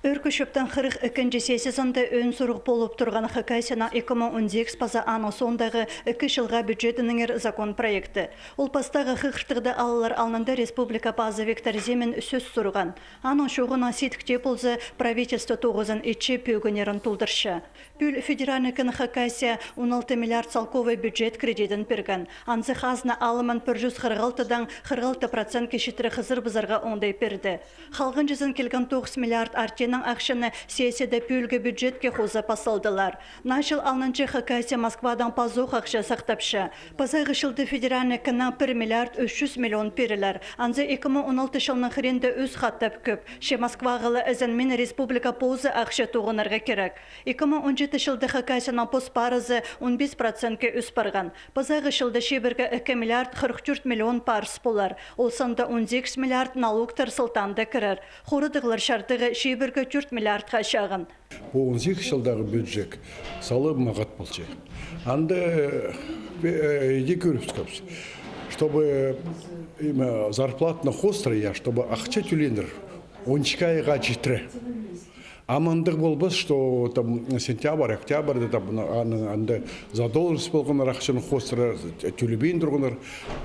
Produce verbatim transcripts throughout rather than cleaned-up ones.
Ӧӧркі чӧптің хырых ікінҷі сессиязында ӧӧн сурығ полып турған Хакасияның ікі муң он сигіс паза аның соондағы ікі чылға бюджетінеңер закон проекті. Ол пастағы хығыртығда алылар алнында республика пазы Виктор Зимин сӧс сурған. Аның чооғынаң сидік тее полза, правительство тоғызын итче пӧгіннерін толдырча. Пӱӱл федеральный кін Хакасия он алты миллиард салковай бюджет кредитін пирген. Анзы хазна алымын пір чӱс хырых алтыдаң хырых алты процентке читіре хызырыбызарға оңдай пирді. Халғанҷызын килген тоғыс миллиард артиенің ахчаны сессияда пӱӱлгі бюджетке хоза пас салдылар. Наа чыл алнынҷа Хакасия Москвадаң пазох ахча сахтапча. Пазағы чылда федеральный кіннең пір миллиард ӱс чӱс миллион пирілер. Анзы ікі муң он алты чылның хыринда ӱс хатап кӧп. Че Москваға ла ізенмин республика позы ахча тоғынарға кирек. Ікі муң он читі чылда Хакасияның пос парызы он пис процентке ӧс парған. Пазағы чылда чибіргі ікі миллиард хырых тӧрт миллион парыс полар. Ол санда он сигіс миллиард налогтар сылтаанда кірер. Хорадығлар чардығы чибіргі тӧрт миллиардха чағын. Пу он сигіс чылдағы бюджет салып мағат полча. Анда, э, иди кӧрібіскебіс, чтобы, име, зарплатаны хоостыра, я, чтобы ахча тӧленер он ікі айға читіре. Ам андағ полбас, что там сентябрь, октябрьда там, ну, аны, анда задолженность полғаннар, ахчаны хоостыра, тӧлебин турғаннар.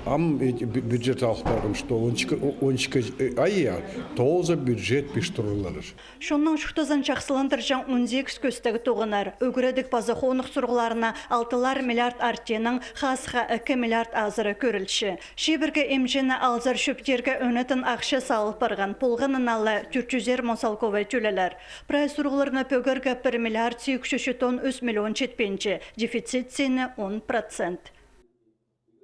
Ам, э, бю-, бюджет алып парған, что он ікі, он ікі, э, ай, я, тооза бюджет пирче турғаннар. Чонның чуртазын чахсыландырҷаң он сигіс кӧстіг тоғынар. Ӱгредіг паза хоных сурығларына алтылар миллиард артиеннең хазха ікі миллиард азыра кӧрілче. Чибіргі имҷіні алзар чӧптерге ӧнетін ахча салыл парған, полғанына ла тӧрт чӱзер муң салковай тӧлелер. Прай сурығларны пӧгерге пір миллиард сигіс чӱс читон ӱс миллион читпинче, дефицит сині он процент.